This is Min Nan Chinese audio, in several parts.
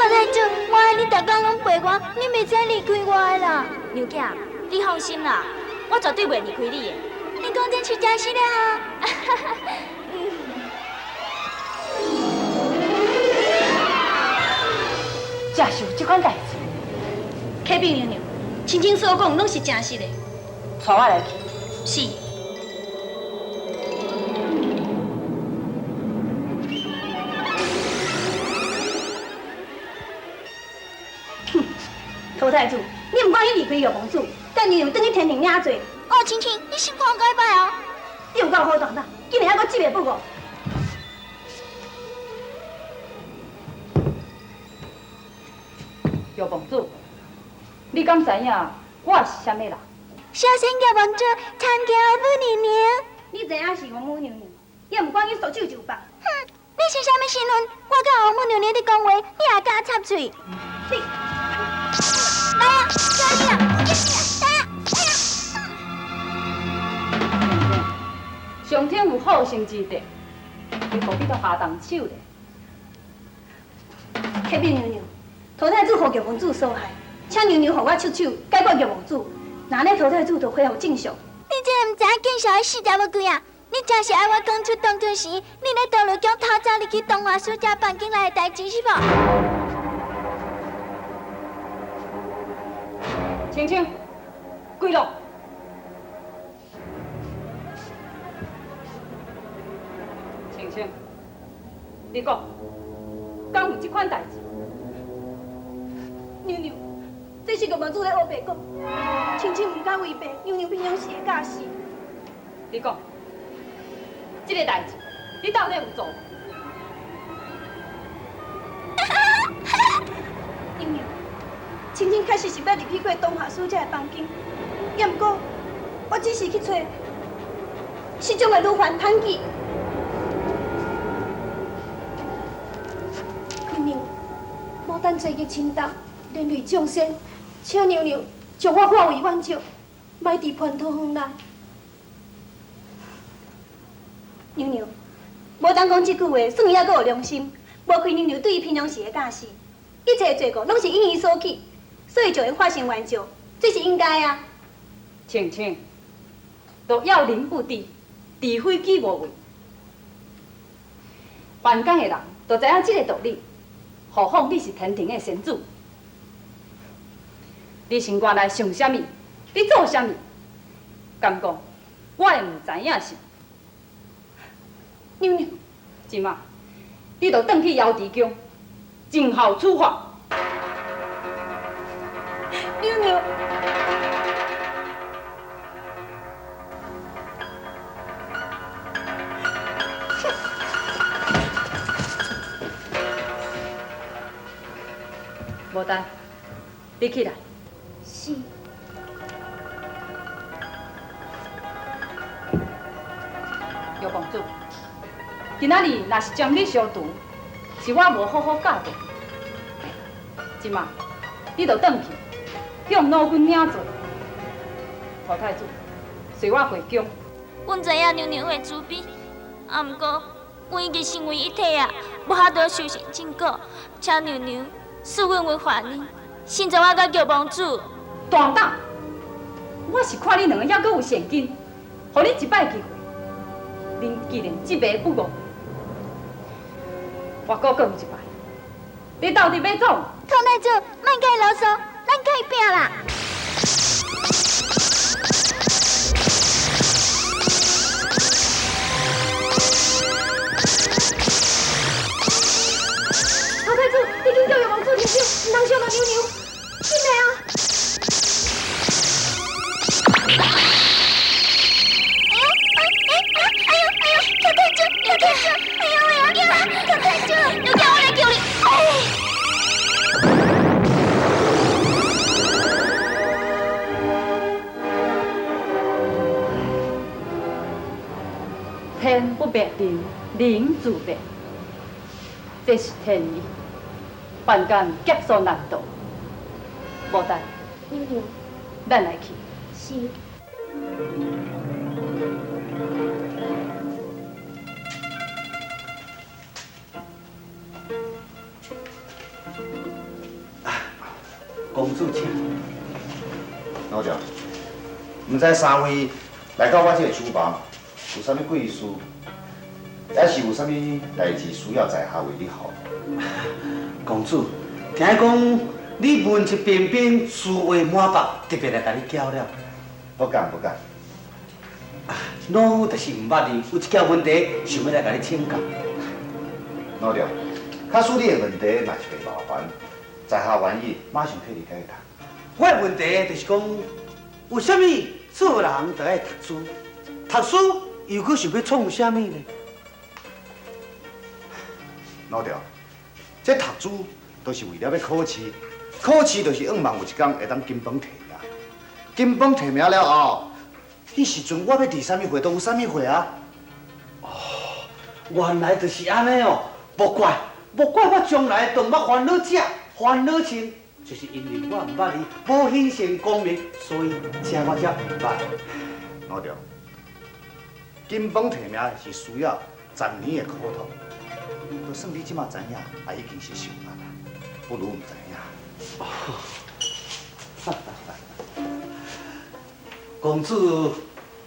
太子，我愛你，逐工攏陪我，你袂使離開我的啦。娘囝，你放心啦，我絕對袂離開你的。你講這是真實的啊？真是有這款代誌。啟稟娘娘，青青所講攏是真實的。帶我來去。是。哼，陶太子，你毋管去離開玉王子，等娘娘轉去天庭領罪。哦，青青，你心肝改歹哦。你有夠好大膽，竟然還閣執迷不悟。玉王子，你敢知影我是啥物人？小仙玉王子參見王母娘娘。你知影是王母娘娘，也毋管去束手就縛。哼，你是啥物身份？我佮王母娘娘咧講話，你也敢插喙？你來啊，抓你啊！來啊！來啊！上天有好生之德，你何必到下重手咧？啟稟娘娘，陶太子予玉王子所害，請娘娘予我出手解決玉王子，若按呢陶太子就恢復正常。你這毋知影見笑的死查某鬼啊！你真是愛我講出當初時你咧道路宮偷走入去東華使者房間內的代誌是無？青青，跪落。青青，你講，敢有這款代誌？娘娘，這是玉王子咧烏白講，青青毋敢違背娘娘平常時的教示。你講，這个代誌，你到底有做無？娘娘，青青確實是捌入去過東華使者的房間，也毋過我只是去揣失蹤的女犯潘記。娘娘，牡丹罪孽深重，連累眾生，請娘娘將我化為怨石，埋佇蟠桃園內。娘娘，牡丹講這句話，算伊猶閣有良心，無虧娘娘對伊平常時的教示，一切罪過攏是因伊所起，所以就應化成怨石，這是應該啊。青青，若要人不知，除非己莫為。凡間的人都知影這个道理，何況你是天庭的仙子？你心肝內想啥物？你做啥物？敢講我會毋知影是？娘娘，這馬你就轉去瑤池宮，靜候處罰。娘娘。牡丹，你起來。是。玉公主，今仔日若是將你相除，是我無好好教導。這馬，你就轉去向老君領罪。陶太子，隨我回宮。阮知影娘娘的慈悲，啊，毋過阮已經身為一體啊，無法度修成正果，請娘娘賜阮為凡人，成全我佮玉王子。大膽！我是看你兩個猶閣有善根，予恁一擺機會。恁既然執迷不悟，我閣閣有一擺，你到底欲創？陶太子，莫共伊囉嗦，咱共伊拼啦！陶太子，你緊叫玉王子停手，毋通傷到娘娘，緊來啊！哎呦，哎哎哎呦哎呦，陶太子，陶太子，哎呦哎呀，陶太子，娘囝，我來救你！哎。天不滅人，人自滅，這是天意。凡間劫數難逃，牡丹，娘娘，咱來去。是。公主请。老赵，毋知三位来到我這个書房，有啥物貴事，抑是有啥物代誌需要在下為你服務？公主，聽講你文質彬彬，書畫滿目，特別來共你攪了。不敢不敢。老夫就是毋捌你，有一件問題想欲來共你請教。老赵，假使你的問題若是袂麻煩，在下願意馬上替你解答。我的問題就是講，為啥物做人就愛讀書？讀書又閣想欲創啥物呢？老赵，這讀書都是為了欲考試，考試就是向望有一工會當金榜題名。金榜題名了後，彼時陣我欲佇啥物會都有啥物會啊！哦，原來就是按呢哦，無怪，無怪我將來都毋捌煩惱食，煩惱穿，就是因為我毋捌伊，無顯現光明，所以才我才毋捌。老趙，金榜題名是需要10年的苦讀，就算你這馬知影，也已經是上晚啦，不如毋知影。公子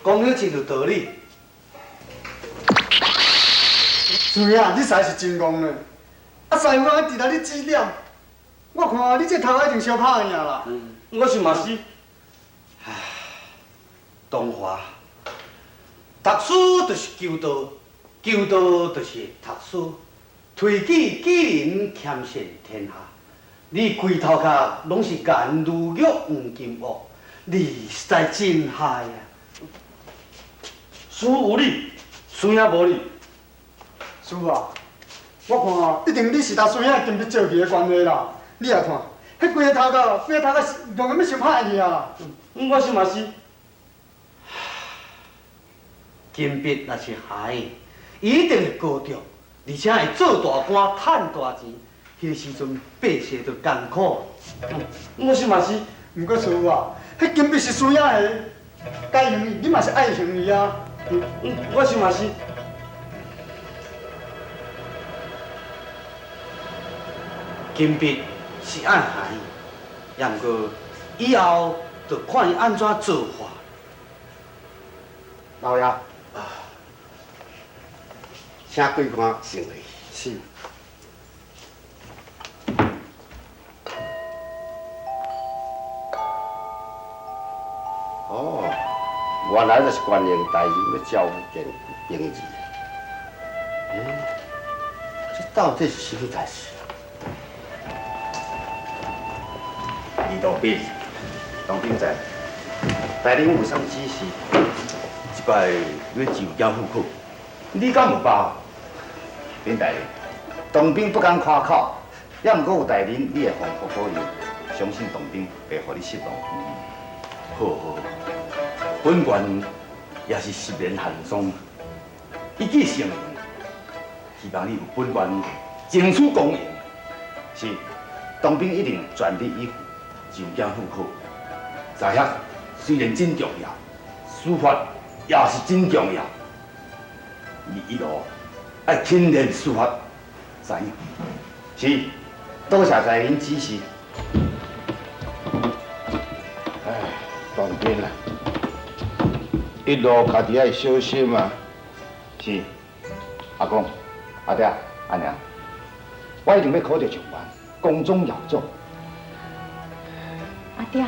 講得真有道理。師兄，你實在是真戇呢！啊，師傅啊，佇來你指點，我看你這頭一定相拍贏啦。我想嘛是。唉，東華，讀書就是求道，求道就是讀書。推己及人，謙遜天下。你規頭殼攏是顏如玉、黃金屋，你實在真害啊！師有理，師兄無理。師傅啊，我看一定你是甲師兄金筆借去的關係啦。你也看，彼規個頭殼，規個頭殼用啥物想歹去啊？我想嘛是。金筆若是害，伊一定會高中，而且會做大官、趁大錢。彼个時陣百姓就艱苦。我想嘛是。毋過師傅啊，彼金筆是師兄的，該還伊，你嘛是愛還伊啊。我想嘛是。金筆是愛還，也毋過以後就看伊按怎做法。老爺，請貴官行禮。是。哦，原來就是關營大人欲招見兵士。這到底是啥物代誌？李道斌，當兵在，大人有啥物指示？這擺欲上京赴考，你敢有把握？稟大人，當兵不敢誇口，也毋過有大人你的豐福保佑，相信當兵袂予你失望。好好，本官也是10年寒霜，一舉成名，希望你為本官爭取光榮。是，當兵一定全力以赴。上京赴考，知影雖然真重要，書法也是真重要。你一路愛勤練書法，知影？是，多謝大人指示。唉，當兵啊，一路家己愛小心啊。是，阿公、阿爹、阿娘，我一定欲考著狀元，光宗耀祖。阿爹，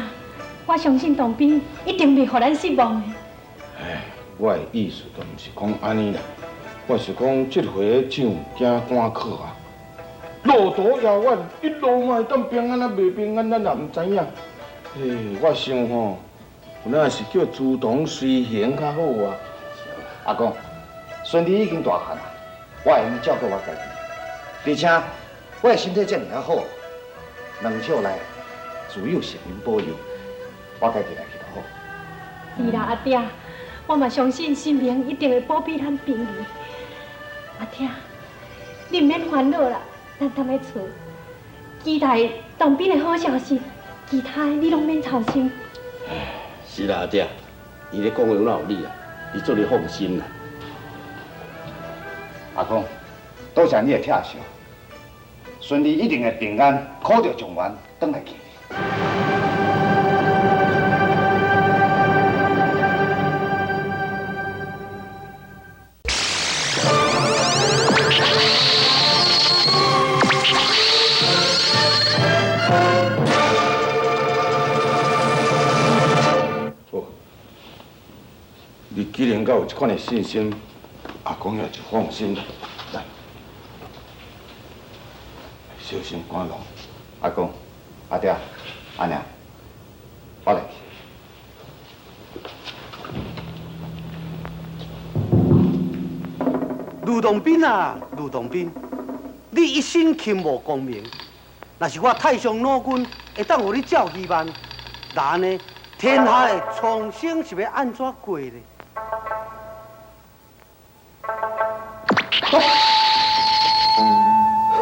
我相信當兵一定袂予咱失望的。唉，我的意思都毋是講按呢啦，我是講這回上京趕考啊，路途遙遠，一路嘛會當平安啊，袂平安咱也毋知影。嘿，我想吼，有影是叫朱同隨行較好啊。阿公，孫兒已經大漢啊，我會用照顧我家己，而且我的身體這爾仔好，兩手內自有神明保佑，我家己來去就好。是啦，阿爹，我嘛相信神明一定會保庇咱平兒。阿爹，你毋免煩惱啦，咱踮咧厝，期待當兵的好消息，其他的你攏免操心。是啦，阿爹，伊咧講的哪有理啊？伊做你放心啦。阿公，多謝你的疼惜，孫兒一定會平安考著狀元，轉來見你。好，你既然阁有这款的信心，阿公也就放心啦。来，小心赶路。阿公、阿爹、阿娘，我来去。刘洞宾啊，刘洞宾，你一生勤无功名，若是我太上老君会当予你照希望，那按呢，天下的苍生是欲按怎过呢？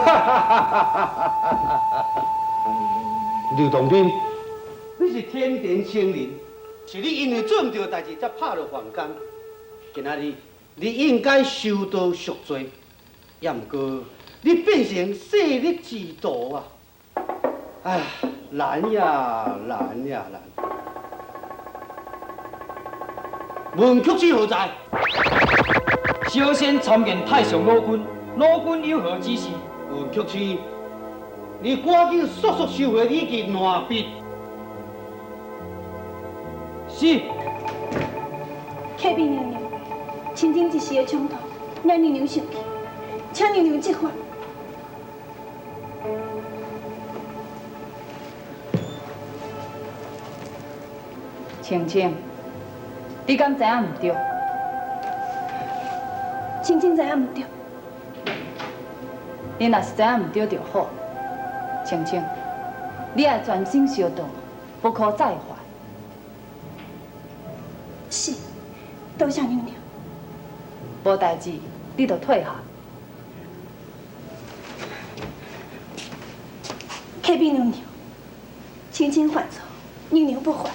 哈哈哈哈哈！刘洞宾，你是天田圣人，是你因为做毋对代志才拍落凡间。今仔日你应该受道赎罪，也毋过你变成势利之徒啊！唉，难呀难呀难！文曲师何在？小仙参见太上老君，老君有何指示？文曲师，你赶紧速速收回你的烂笔。是。客比娘娘，亲情一时的冲动，让娘娘生气，请娘娘责罚。青青，你敢知影毋对？青青知影毋对。你若是知影毋对就好。青青，你爱专心修道，不可再犯。是，多谢娘娘。无代志，你就退下。启禀娘娘，青青犯错，娘娘不罚。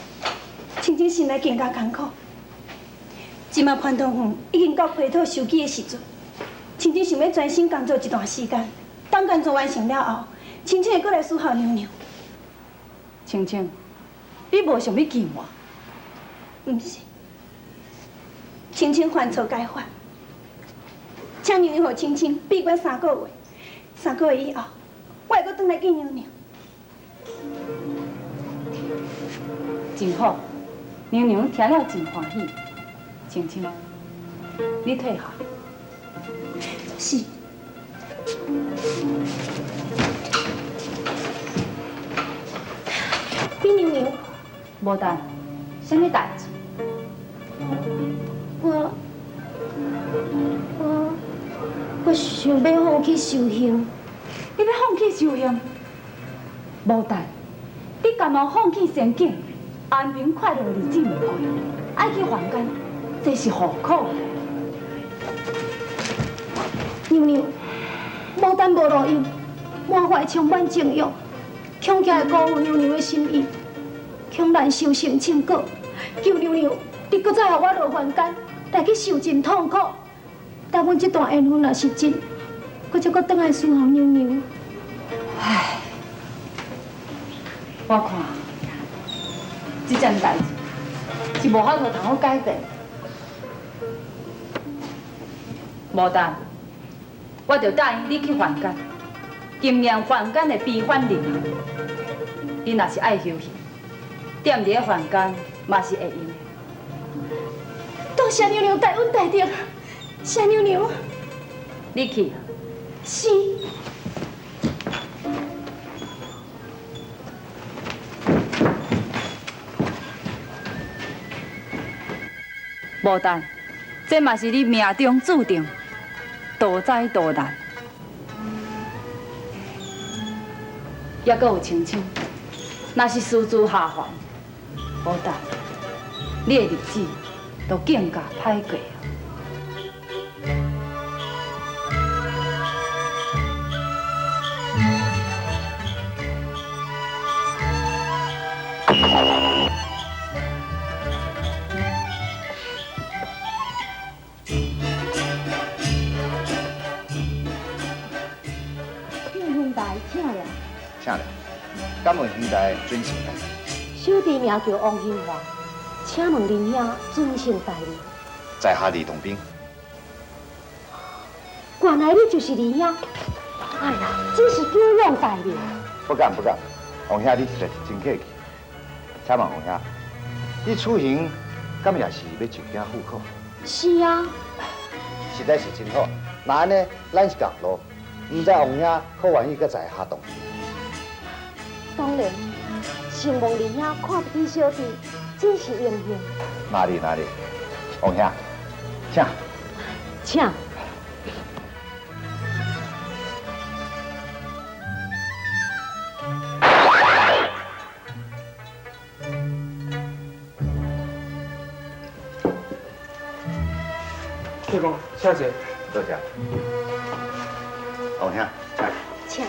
青青心内更加艰苦。这马蟠桃园已经到批土收起的时阵，青青想欲专心工作一段时间，等工作完成了后，青青会阁来伺候娘娘。青青，你无想欲见我？毋是，青青犯错该罚，请娘娘予青青闭关3个月，3个月以后，我会阁转来见娘娘。真好，娘娘听了真欢喜。青青，你退下。是。比娘娘，无等，啥物代志？我想欲放弃修行。你欲放弃修行？无等，你甘愿放弃仙境，安平快乐日子毋过，爱去凡间，这是何苦？娘娘，牡丹无路用，满怀充满情欲，恐惊会辜负娘娘的心意，恐难修成正果。求娘娘，你阁再予我落凡间，来去受尽痛苦。但阮这段缘分若是真，我才阁转来伺候娘娘。唉，我看这件代志是无法度通好改变。牡丹，我就答应你去凡间，经验凡间的悲欢离合。你若是爱修行，踮伫咧凡间嘛是会用的。多谢娘娘大恩大德，谢娘娘。你去。是。牡丹，这嘛是你命中注定，多灾多难。犹阁有青青，若是私自下凡，牡丹，你的日子就更加歹过。请了，敢问兄弟尊姓大名？小弟名叫王兴华，请问仁兄尊姓大名？在下李洞宾。原来你就是仁兄，哎呀，真是久仰大名。不敢不敢，王兄，你實在是真客氣。請問王兄，你此行敢也是欲就囝赴考？是啊。實在是真好。若按呢，咱是仝路，毋知王兄可願意閣載下同？當然，承蒙二兄看不起小弟，真是榮幸。哪裡哪裡，王兄，請。請。客官，請坐。多謝。王兄，請。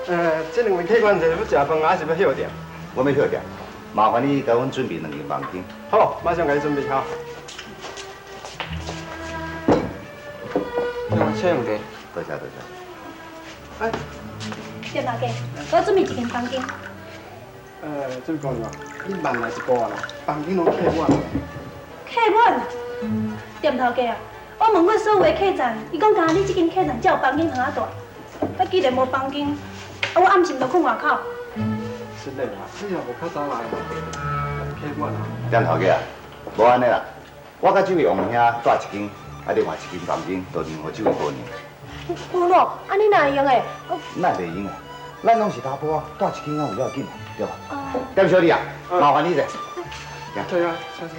請。這兩位客官是欲食飯還是欲歇踮？我欲歇踮，麻煩你共阮準備兩間房間。好，馬上共你準備好。客官，請用茶。多謝多謝。哎。店頭家，我準備一間房間。這位姑娘，你慢來一步啊啦，房間攏客滿。客滿？店頭家啊，我問過所有的客棧，伊講干焦你這間客棧才有房間通仔住。啊，既然無房間，啊，我暗時毋著睏外口。是嘞啦，你也無較早來，客滿啊。店頭家啊，無按呢啦，我佮這位王兄住一間，啊，另外一間房間就讓予這位姑娘。無咯，按呢哪會用的？哪會袂用的？咱攏是查埔啊，住一間敢有要緊的，對吧？店小弟啊，麻煩你者。對啊，請坐。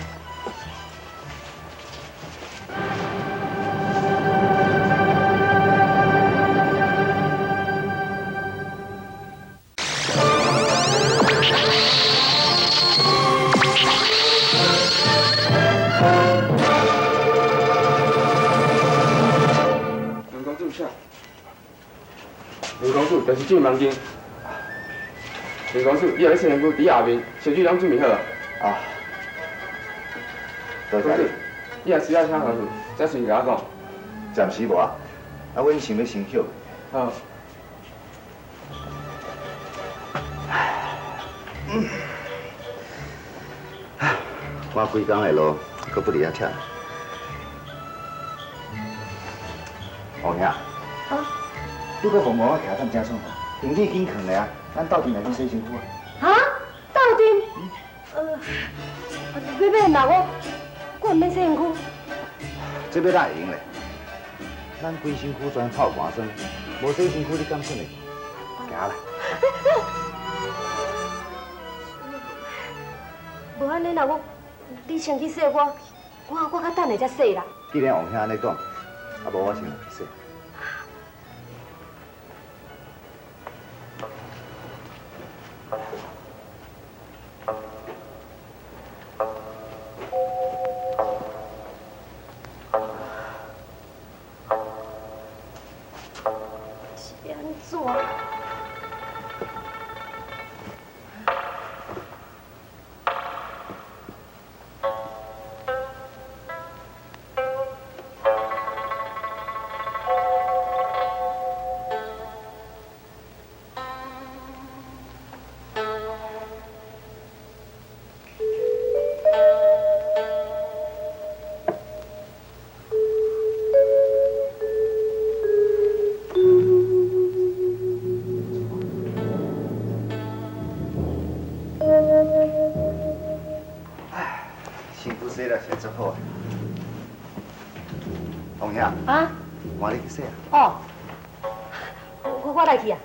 林公子，就是這間房間。林公子，你若欲洗身軀，佇後面，燒酒攏準備好啊。啊，多謝你。你若需要啥幫助，再隨時共我講。暫時無啊，啊，阮想欲先歇。好。我規工的路，閣不離遐忝。王兄。啊。你閣幫忙我徛等正爽快，行李已經囥咧啊，咱鬥陣來去洗身軀啊。啊？鬥陣？欲免啦，我毋免洗身軀。這欲哪會用咧？咱規身軀全臭汗酸，無洗身軀你敢睏會？行啦。無按呢啦，我你先去洗我，我較等下才洗啦。既然王兄按呢講，啊無我先來去洗。是按怎？身軀洗了實在足好。王兄，啊？換你去洗啊。哦，我來去啊。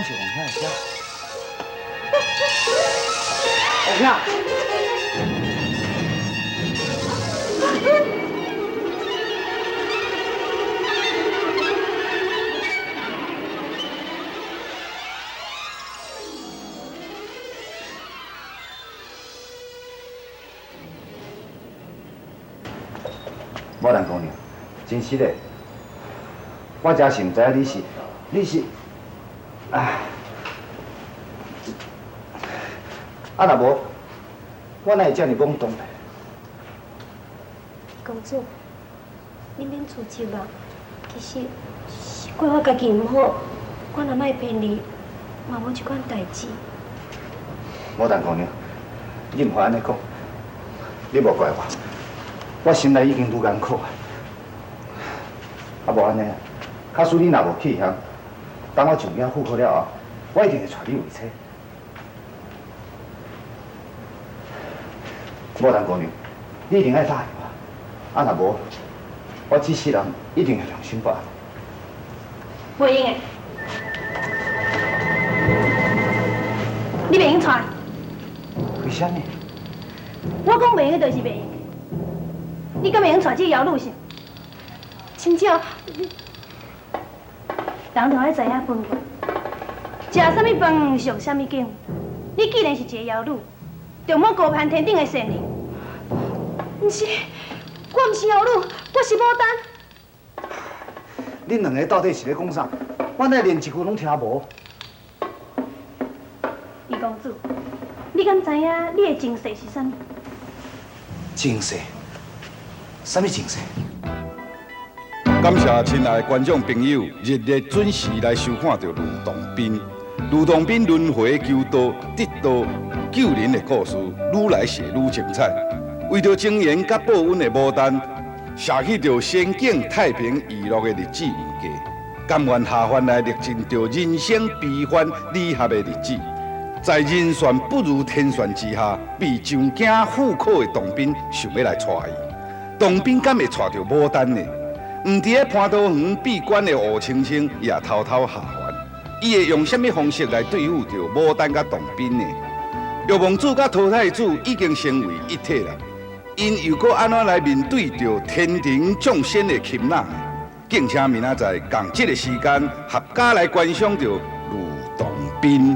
是王兄的声？王兄。牡丹姑娘，真实的，我真是毋知影你是，你是，啊，啊若无，我哪会遮尔懵懂呢？公子，你免自责啊，其实是怪我家己毋好，我若莫骗你，嘛无这款代志。牡丹姑娘，你毋好按呢讲，你无怪我。我心内已经愈艰苦啊！啊，无按呢，假使你若无弃嫌，等我上京赴考了后，我一定会娶你为妻。牡丹姑娘，你一定爱答应我，啊若无，我这世人一定会良心不安。袂用的，你袂用娶。为啥物？我讲袂用就是袂用。你敢会用娶这个妖女是？真正，人就爱知影分寸，食啥物饭属啥物景。你既然是一个妖女，就莫辜攀天顶的仙人。毋是，我毋是妖女，我是牡丹。恁两个到底是咧讲啥？我哪连一句拢听无？李公子，你敢知影你的前世是啥物？前世？啥物前世？感谢亲爱的观众朋友日日准时来收看著吕洞宾。吕洞宾轮回求道、得道救人的故事，愈来写愈精彩。为著情缘佮报恩的牡丹，舍弃著仙境太平娱乐的日子毋计，甘愿下凡来历尽著人生悲欢离合的日子，在人算不如天算之下，被上京赴考的洞宾想欲来娶伊。洞宾敢会娶著牡丹呢？毋伫咧蟠桃园闭关的吴青青也偷偷下凡，伊会用啥物方式来对付著牡丹佮洞宾呢？玉王子佮陶太子已经成为一体了，𪜶又阁按怎来面对著天庭众仙的擒拿？敬请明仔载仝这个时间，合家来观赏著吕洞宾。